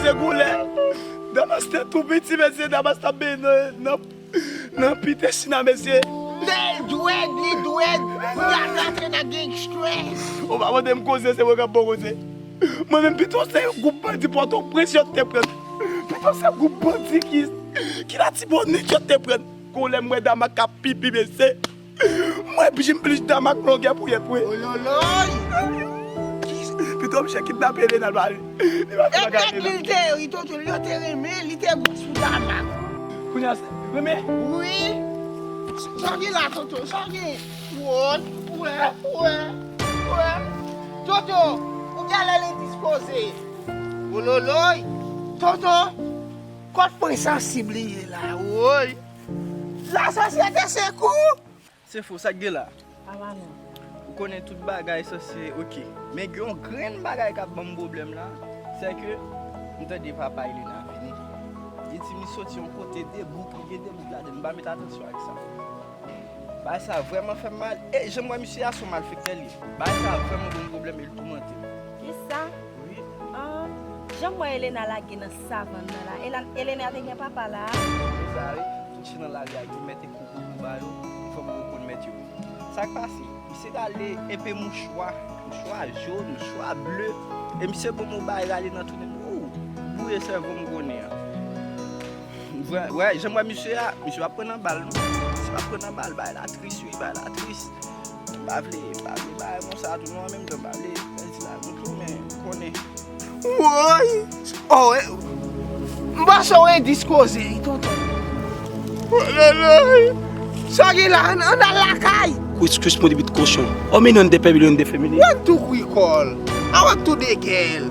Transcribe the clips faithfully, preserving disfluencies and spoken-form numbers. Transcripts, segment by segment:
Se goulè. Damas te tou piti, mesye, Damas t ap benyen nan, nan, nan pite sina, mesye. Li dwèd, li dwèd. Kounye a l antre nan gangstrès. Ou pa mande m koze, se mwen k ap ba w koze. Mwen menm, pito se gwoup bandi Pòtoprens yo te pran. Pito se gwoup bandi ki, ki Latibonit yo te pran. Gon lè m wè Damas k ap pipi, mesye. Mwen jim plis Damas longè pou yèt mwen. Ololoy! Pito misye kidnape Elena, l pa li. Li pa fè bagay Elena. Li te ri, tonton, yo te renmen, li te bon sou Damas. Kounye a, renmen? Wi. Sa gen la, tonton, sa gen? Woy, wè, wè, wè. Tonton, ou genlè endispoze. Ololoy! Tonton, kot pwen sansib li ye la, woy! Lasosyete sekou! Sefo, sa k gen la? Papa non. Ou konnen tout bagay sanse oke. Men gen yon grenn bagay k ap ban m pwoblèm la, se ke m tande papa Elena vini. Li di m li soti yon kote de bouk, li gen de bouk ladan l. M pa met atansyon ak sa. Bagay sa vrèman fè m mal. E jan m wè misye a, se yon malfektè l ye. Bagay sa vrèman ban m pwoblèm e l toumante m. Kisa? Wi. Ah, jan m wè Elena lage nan savann nan la. Ela-, Elena te gen papa la. Se sa wi. Tout chyen nan lari a gen mèt e koukou pou ba yo, fò pou yo konn mèt yo. Sa k pase? Misye rale enpe mouchwa, mouchwa jòn, mouchwa ble, e misye bon mo bay rale nan tounen. Ou, bouye sèvo m konnen an. Vre, wè, jan m wè misye a, misye p ap pran nan bal non. Misye p ap pran nan bal, bay la tris wi, bay la tris. M pa vle, m pa vle bagay konsa tou non, an menm tan m pa vle fè ti la nou tou, men ou konnen. Woy! Oh, eh, m panse w endispoze wi, tonton. Ololoy! Sa gen la, ann, ann al lakay! Kuis, kuis, mon debut cochon. Oh, mais non, de pèbili, de femini. One, two, three, call. I want to the girl.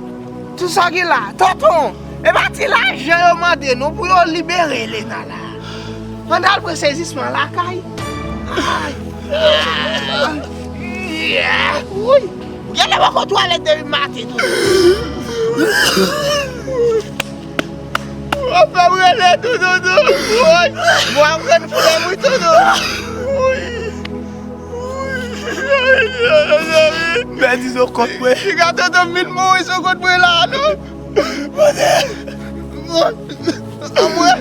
Tout sa gen la, tonton, e pa ti lajan yo mande nou pou yo libere Elena la. Ann al pran sezisman lakay. Ay. Yeah. Woy. Ou genlè poko twalèt depi maten tou. W ap fè m rele tou, tonton. Woy. Mwen ap rele pou lè mwen, tonton. Woy. M pèdi sou kont mwen. Piga tonton m vin mouri sou kont mwen la, non. Anmwe. Anmwe.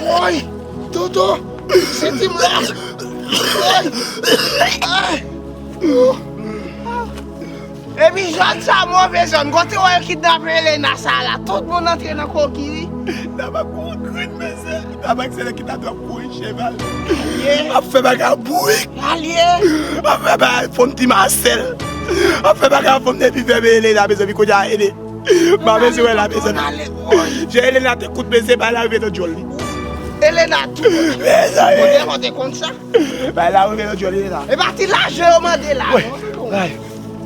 Woy, tonton. Senti m la. Woy. Ay. Epi zòn sa move zòn. Kote w wè yo kidnape Elena sa la? Tout moun antre nan koki wi. Damas gon grenn mesye. Damas se nèg ki ta dwe ap kouri cheval. Ap fè bagay bourik. Ap fè bagay fon ti masèl. Ap fè bagay fon depi fè Elena, mezanmi, kounye a Elena. M pa bezwen wè la, mezanmi. Jan Elena te kout mesye, bay la rive nan djòl li. Elena tou. Mezanmi. Kote kote konn sa? Bay la rive nan djòl li la. E pa ti lajan yo mande la, non. Ay.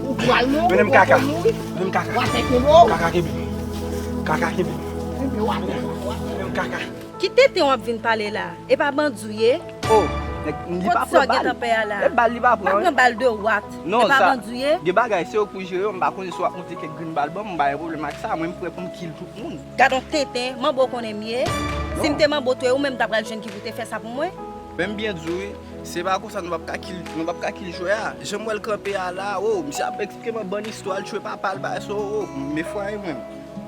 Ou pral mouri, ou pral mouri. Mennen m kaka. Mennen m kaka. Kaka kenbe m. Kaka kenbe m. Mennen m kaka. Ki tenten w ap vin pale la? E pa bandi w ye? Oh, nèg, li pa pran bal. Kot sa w gentan pè a la? E bal li pa pran. Pa pran bal de wat. Non, e pa bandi w ye? Gen bagay, se yo pou jere yo, m pa konnen si w ap monte kèk grenn bal ban m, m pa gen pwoblèm ak sa, mwen m prè pou m kill tout moun. Gad on tenten, manbo w konnen m ye? Si m te manbo tou, e ou menm m ta pral jwenn ki pou te fè sa pou mwen? Men m byen di w wi, se pa konsa nou p ap ka kill, nou p ap ka kill jwè a. Jan m wè l kanpe a la, oh, misye ap eksplike m yon bann istwa, l tchwe papa l, bagay sa, oh, oh, m efraye mwen.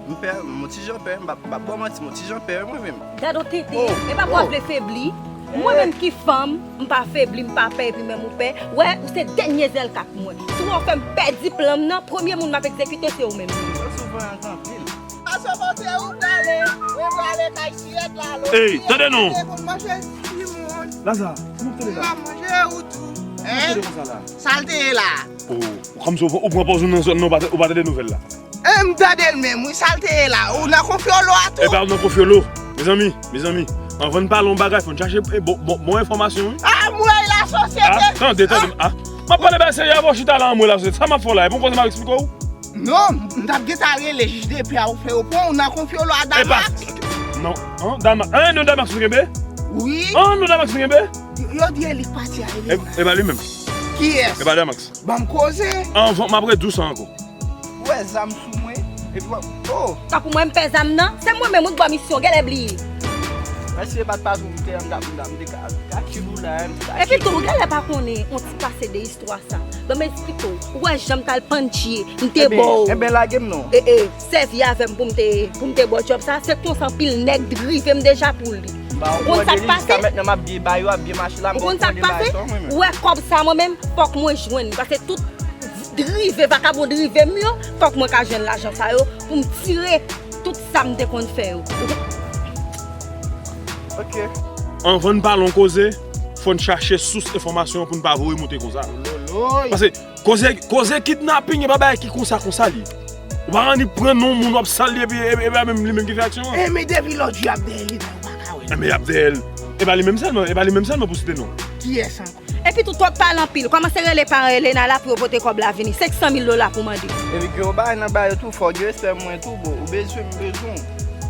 M pè, m on ti jan pè, m p ap, m p ap ba w manti, m on ti jan pè mwen menm. Gad on tenten, e pa pou w ap vle febli. Mwen menm ki fanm, m pa febli, m pa pè, epi menm ou pè. Wè, ou se dènye zèl kat mwen. Si w wè w fè m pèdi plan m nan, premye moun m ap egzekite se ou menm. Ou souvan anpil. Asobo se ou prale, ou prale kay siyèt la lo. Ey, tande non. Ou konn manje timoun. Laza, kòman w tande la? M ap manje ou tou. Kòman w tande konsa la? Sa l te ye la? Oh, kòmsi w, ou pran pòz ou nan zòn nan, ou pa, ou pa tande nouvèl la. Eh, m tande l menm, wi, sa l te ye la. Ou nan konfyolo a tou? Epa, m nan konfyolo. Mezanmi, mezanmi, anvan n pale yon bagay, fò n chache, eh, bon, bon, bon enfòmasyon, wi. Ah, m wè lasosyete. Ah, tande, tande, ah. M ap pale bagay serye avè w, chita la, anmwe lasosyete. Sa m ap fè w la, e bon koze m ap eksplike w? Non, m t ap gentan rele jij de pè a ou fè yo pran w nan konfyolo a Damax. Epa, non, an, Damax, an, non, Damax nou genbe? Wi. An, non, Damax nou genbe? Yo di Elik pati a Elik. Epa li menm. Kiyès? Epa Damax. Ban m koze. Anvan, m ap redi w sa ankò. Ou wè zam sou mwen, epi w ap, oh! Tankou mwen m pè zam nan, se mwen menm wi k ba w misyon, genlè bliye. Mèsi, e pa t patwon m te, m t ap, m t ap, m te ka, ka Epi tou, ou genlè pa konnen yon ti pase de istwa sa. Ban m esplike w. Ou wè jan m t al pantye, m te ba w. Ebyen, ebyen, lage m non. E, e, sèvi avè m pou m te, pou m te ba w djòb sa. Se konsa anpil nèg drive m deja pou li. Ou konn sa k pase? Ou konn sa k pase? Ou wè kòb sa mwen menm, fòk mwen jwenn li. Paske tout drive, vakabon drive m yo, fòk mwen ka jwenn lajan sa yo pou m tire tout sa m te konn fè yo. Ok. Anvan n pale yon koze, fò n chache sous enfòmasyon an pou n pa voye moute konsa. Paske koze, koze kidnaping e pa bagay ki konsa konsa li. Ou pa annik pran non moun w ap sal li epi, epi, epi menm li menm ki fè aksyon an. E men depi lòt jou y ap dèyè li, men ou pa ka wè. E men y ap dèyè l. E pa li menm sèlman, e pa li menm sèlman pou site non. Kiyès ankò? Epi tou, twòp pale anpil. Kòmanse rele paran Elena la pou yo pote kòb la vini. Senk san mil dola pou mande. Epi gen yon bagay nan ba yo tou, fò gen respè pou mwen tou, bro. Ou bezwen m, bezwen w.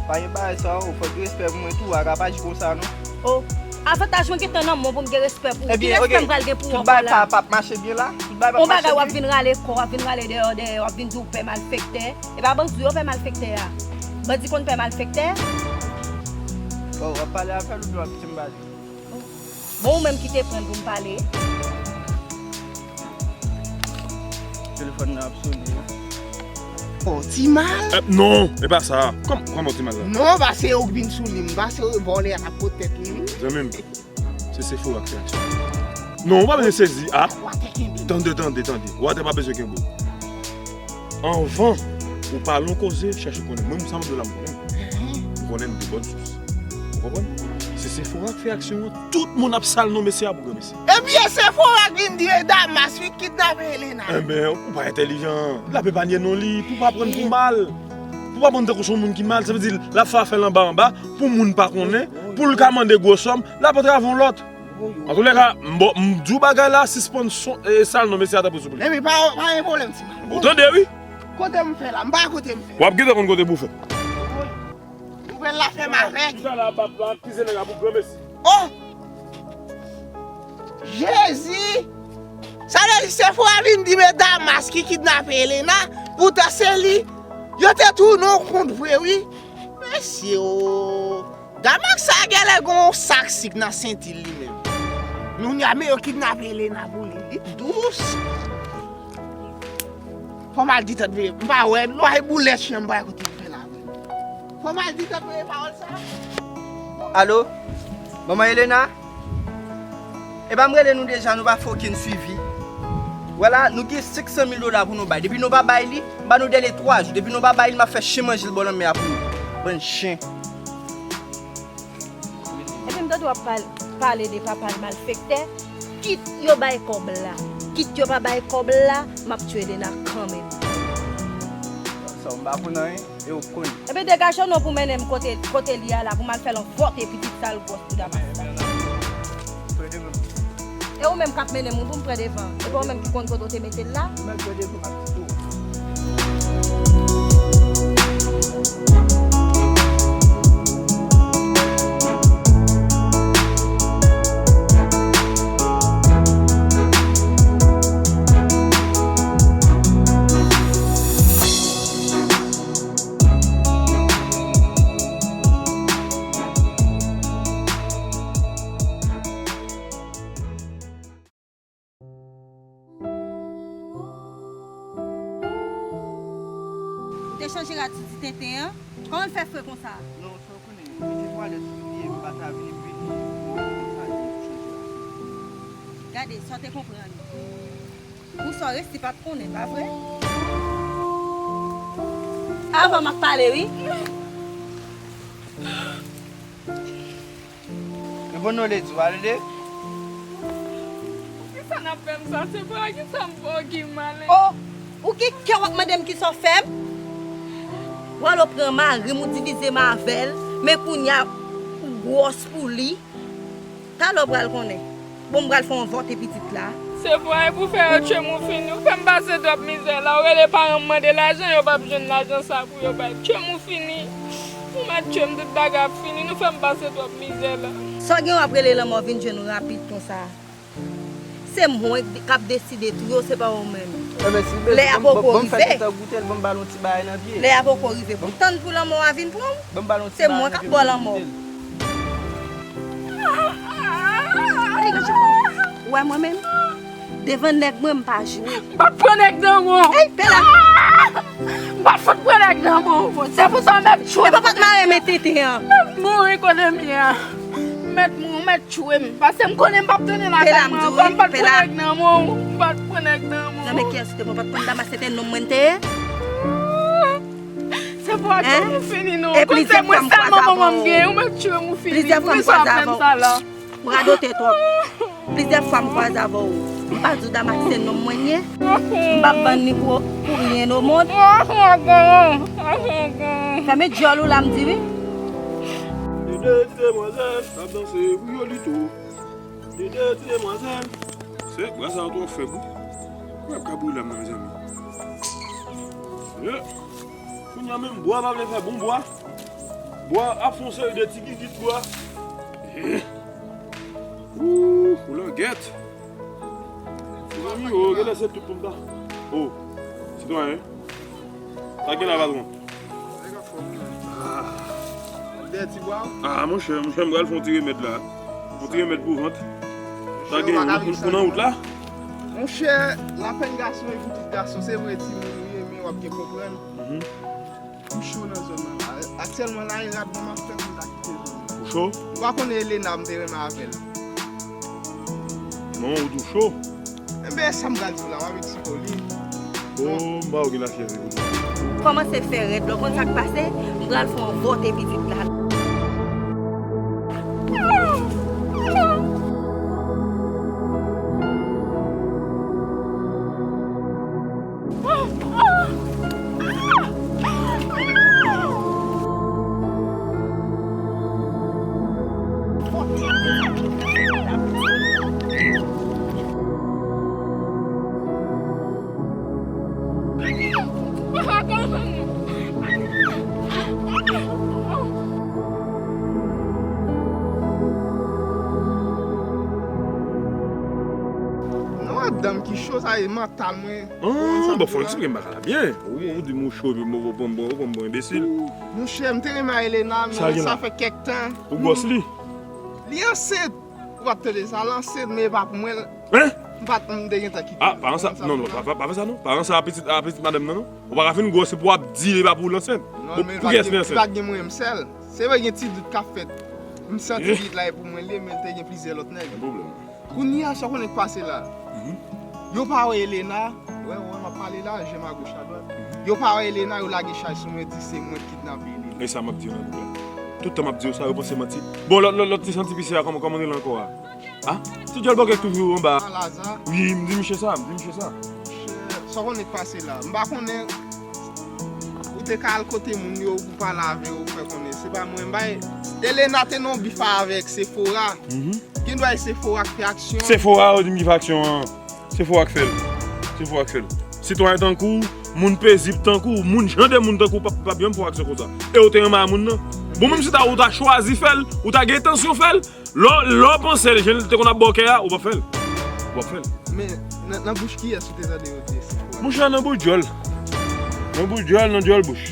Pa gen bagay sa, ou fò gen respè pou mwen tou, a ka pa aji konsa non. O, avantaj mwen gentan nan men w pou m gen respè pou ou. Ki respè m pral gen pou ou ankò la? Tout bagay pa, p ap mache byen la? Tout bagay p ap mache byen? On bagay w ap vin rale kò, w ap vin rale dèyè, dèyè, w ap vin di w pè malfektè. E pa bandi yo pè malfektè a. Bandi konn pè malfektè? Bon, w ap pale avè l oubyen w ap kite m pale? Bon, ou menm ki te pran l pou m pale. Telefòn nan ap sone. Oh, Timal? Eh, non, e pa sa. Kòm, kòman Timal la? Non, pa se ou k vin sou li, m pa se vòlè a k ap pot tèt li, wi. Zanmi m, se Sephora k fè aksyon. Non, ou pa bezwen sezi. Ah, tande, tande, tande. Watè pa bezwen kenbe w. Anvan ou pale yon koze, chèche konnen. Mwen, sa m ap di w la, m konnen. M konnen m de bòn sous. Ou konprann? Se Sephora k fè aksyon an, tout moun ap sal non mesye a pou granmesi. Ebyen, Sephora k vin di e Damas wi k kidnape Elena. Enben, ou pa entèlijan. L ap epanye non li, pou pa pran pou mal. Pou pa pran tankou se yon moun ki mal, sa vle di l ap fè afè l anba anba, pou moun pa konnen, pou l ka mande gwo sòm, l ap antrave yon lòt. Antoulèka, m di w bagay la, sispann sal non mesye a tanpri souple. Ebyen, pa, pa gen pwoblèm, Timal. Ou tande, wi? Kote m fè la? M pa kote m fè. W ap gentan konn kote pou w fè. Nouvèl la fè m avèg. Kisa la, papa? Akize nèg la pou granmesi. Oh! Jezi! Sa vle di Sephora vin di men Damas ki kidnape Elena, poutan se li. Yo te tounen yon kont vre, wi. Mesye o. Damas sa genlè gen yon sak sik nan senti l li menm. Kounye a men yo kidnape Elena pou li. Li dous. Fò m al di tante Veye. M pa wè lwa e boulèt chen m pa wè kote l fè la. Fò m al di tante Veye pawòl sa. Alo? Manman Elena? Epa m rele nou deja, nou pa fè okenn swivi. Wè la, nou gen senk san mil dola pou nou bay. Depi nou pa bay li, m ba nou dèle twa jou. Depi nou pa bay li, m ap fè chen manje l bò lanmè a pou nou. Bann chen. Epi m tande w ap pal-, pale de papa l malfektè. Kit yo bay kòb la, kit yo pa bay kòb la, m ap tchwe Lena kanmenm. Sa w m pa konn anyen, e ou k konn. Epi degaje w non pou mennen m kote, kote li a la, pou m al fè l anvòte pitit sal gwòs pou Damas la. E ou menm k ap mennen m wi pou m pran devan. E pa ou menm ki konn kote w te mete l la? Mwen pran devan m ap kite w. Ou te chanje rad sou ti tenten an? Kòman l fè fre konsa? Non, sa w konnen, m te twalèt sou pye, m pa ta vini, m vini. Bon, konsa, m chanje rad sou pye. Gade, sa w te konprann. Pou sa w resi pa t konnen, pa vre? Avan m ap pale, wi. Epi nou lè di w ale de. Poukisa n ap fè m sa? Se pa kisa m fè w ki mal. Oh, ou gen kè w ap mande m kisa w fè m? W al w pran mari m, ou divize m avè l, men kounye a ou gwòs pou li. Talè w pral konnen. Bon, m pral fè w anvòte pitit la. Se vre, e pou fè yo tchwe m ou fini. Ou fè m pase twòp mizè la. Ou rele paran m mande lajan, yo p ap jwenn lajan sa pou yo bay. Tchwe m ou fini. Ou mèt tchwe m, tout bagay ap fini. Nou fè m pase twòp mizè la. Sa w gen w ap rele lanmò vin jwenn ou rapid konsa? Se mwen k ap deside tou yo, se pa ou menm. Lè a poko rive. Lè a poko rive pou m tann pou lanmò a vin pran w. Se mwen k ap ba w lanmò. Ou wè mwen menm? Devan nèg mwen, m pa jwe. M pa t pran nèg nan men w. Ey, pela! M pa t fout pran nèg nan men w. Se pou sa mèt tchwe m. Epa pa t mare men tenten an. Mèt mouri kote m ye a. Mèt mouri, mèt tchwe m. Paske m konnen m p ap tounen lakay mwen ankò. M pa t pran nèg nan men w. M pa t pran nèg nan men w. Nan men kiyès ou te pran? Ou pa t konn Damas se te nonm mwen te ye? Se pou aksyon ou fini non. Kote mwen sèlman manman m gen, ou mèt tchwe m ou fini. Plizyè fwa m kwaze avè w. Ou radote twòp. Plizyè fwa m kwaze avè w. M pa di w Damas se nonm mwen ye. M p ap vann li pou, pou ryen o mond. Fèmen dyòl ou la, m di wi. Li de ti demwazèl k ap danse pou yo li tou. Li de ti demwazèl. Se bra sa yo twò fèb wi. Mwen ap ka brile m nan, mezanmi. Ye. Kounye a menm bwa pa vle fè bon bwa. Bwa ap fè yon seri de ti gigit bwa. Eh. Ooh, koulangèt. Mezanmi, oh, genlè se tout pou m ta. Oh, sitwayen. Sa gen la, patwon? Ah. Dèyè ti bwa. Ah, monchè, monchè, m pral fè yon ti remèd la. Yon ti remèd pou vant. Sa gen, ou nan wout la? Monchè, lapèn gason e pou tout gason. Se vre, timoun ou ye, men w ap gen konprann. Mhm. M cho nan zòn nan la. Aktyèlman la, e rad mwen m ap fè pou m ta kite zòn nan. Ou cho? Ou pa konnen Elena, m te renmen avè l. Non, ou tou cho? Enben, sa m pral di w la, m ap eksplike w li. Oh, m pa wè gen lafyèv li. Kòmanse fè rèd la, w konn sa k pase? M pral fè yon vòte pitit la. Non, madanm ki cho sa ye, mantal mwen. Ah, bon, fò eksplike m bagay la byen. Ou, ou di m ou cho, epi m, ou pran m pou enbesil. Monchè, m te renmen Elena, men sa fè kèk tan. Ou gwòs li? Li ansent. Ou pa t tande sa, l ansent, men e pa pou mwen. Hein? M pa t, m te gentan kite. Ah, paran sa, non, non, pa, pa, pa fè sa non. Paran sa a pitit, a pitit madanm nan, non. Ou pa ka fin gwòs epi w ap di li e pa pou ou l ansent. Non, men pou kiyès li ansent? Li pa t gen mwen, m sèl. Se vre gen ti dout k ap fèt. M santi pitit la e pou mwen li ye, men l te gen plizyè lòt nèg. Gen pwoblèm. Kounye a, sa w konnen k pase la? Mhm. Yo pa wè Elena. Wè, wè, m ap pale la, je m a goch a dwat. Yo pa wè Elena, yo lage chay sou mwen, di se mwen k kidnape Elena. E sa m ap di w nan bouch la. Tout tan m ap di w sa, yo panse manti. Bon, lòt, lòt, lòt ti santi pise a, kòman, kòman l rele ankò a? Ah? Ti djòl bòkè k toujou anba a. Ah, Laza? Wi, m di misye sa, m di misye sa. Monchè, sa w konnen k pase la? M pa konnen, ou te ka al kote moun yo pou pale avè yo, ou fè konnen. Se pa mwen, m bay. Elena te nan yon bif avèk Sephora. Mhm. Gen dwa e Sephora k fè aksyon an. Sephora, ou di m ki fè aksyon an. Sephora k fè l. Sephora k fè l. Sitwayen tankou w, moun pezib tankou w, moun jan de moun tankou w p ap, p ap janm fè yon aksyon konsa. E ou te renmen a moun nan. Bon, menm si ta, ou ta chwazi fè l, ou ta gen entansyon fè l, lè w, lè w panse l, jan l te konn ap bòkè a, ou p ap fè l. Ou p ap fè l. Men, nan, nan bouch kiyès ou te tande yo di Sephora? Monchè, nan bouch djòl. Nan bouch djòl, nan djòl bouch.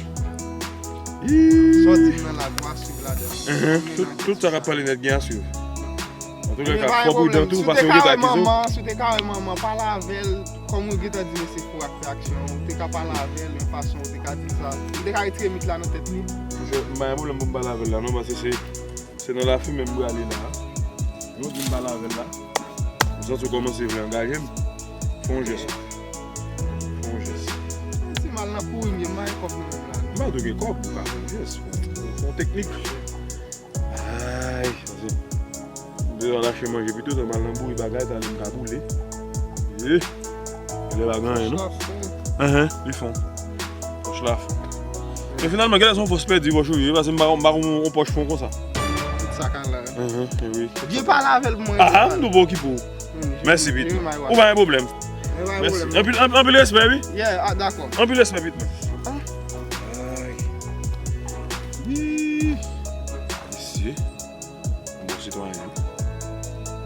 Sa w di m nan la, m a swiv ladan. Tout, tout sa k ap pale nèt gen a swiv. Antouka, fò w pridan tou, paske yo gentan akize w. Si w te ka wè manman, si w te ka wè manman, pale avè l, kòm ou gentan di mesye fou ak fè aksyon, ou te ka pale avè l, yon fason ou te ka di l sa. Ou te ka retire mit la nan tèt li. Monchè, m pa gen pwoblèm pou m pale avè l la, non, paske se, se nan lafimen m prale la. Yon di m pale avè l la. M santi w kòmanse vle angaje m. Fè yon jès. Fè yon jès. Si m al nan kouri, m gen, m pa gen kòb nan men m la. M pa tou gen kòb, m ka fè yon jès. Fè yon, fè yon teknik. Ay, sa se. M bezwen al achte manje pito, tan m al nan bouri bagay, talè m ka boule. Eh, lè pa gen anyen, non? Pòch la fon. Enhen, li fon. Pòch la fon. Men finalman, genlè se yon fòs pèdi pòch ou ye, paske m pa, m pa konn yon pòch fon konsa. Tout sa ka la. Enhen, wi. Byen pale avè l pou mwen. Ah, m tou bon ki pou ou. Mèsi, Pit. Ou pa gen pwoblèm. Mèsi. Anpil, anpil, anpil respè, wi. Yeah, ah, dakò. Anpil respè, Pit. Ay. Ih. Mesye. Bon sitwayen, wi.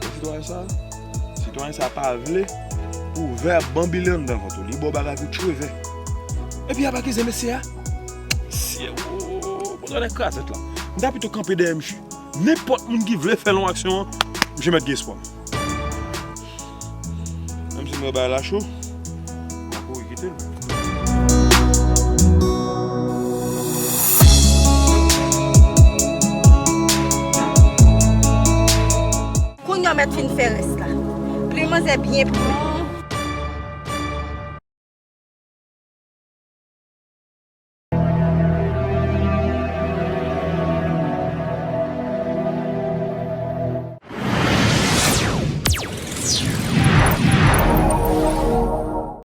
Bon sitwayen sa. Sitwayen sa pa vle pou vè ap banbile anndan vant ou. Li ba w bagay pou tchwe vè. Epi ap akize mesye a. Mesye, o, o, o, o, bon, nèg krazèt la. M ta pito kanpe dèyè misye. Nenpòt moun ki vle fè l yon aksyon an, misye mèt gen espwa. Mwen bay la cho. Mwen kouri kite l. Kounye a w mèt fin fè rès la. Plim manzè byen plim.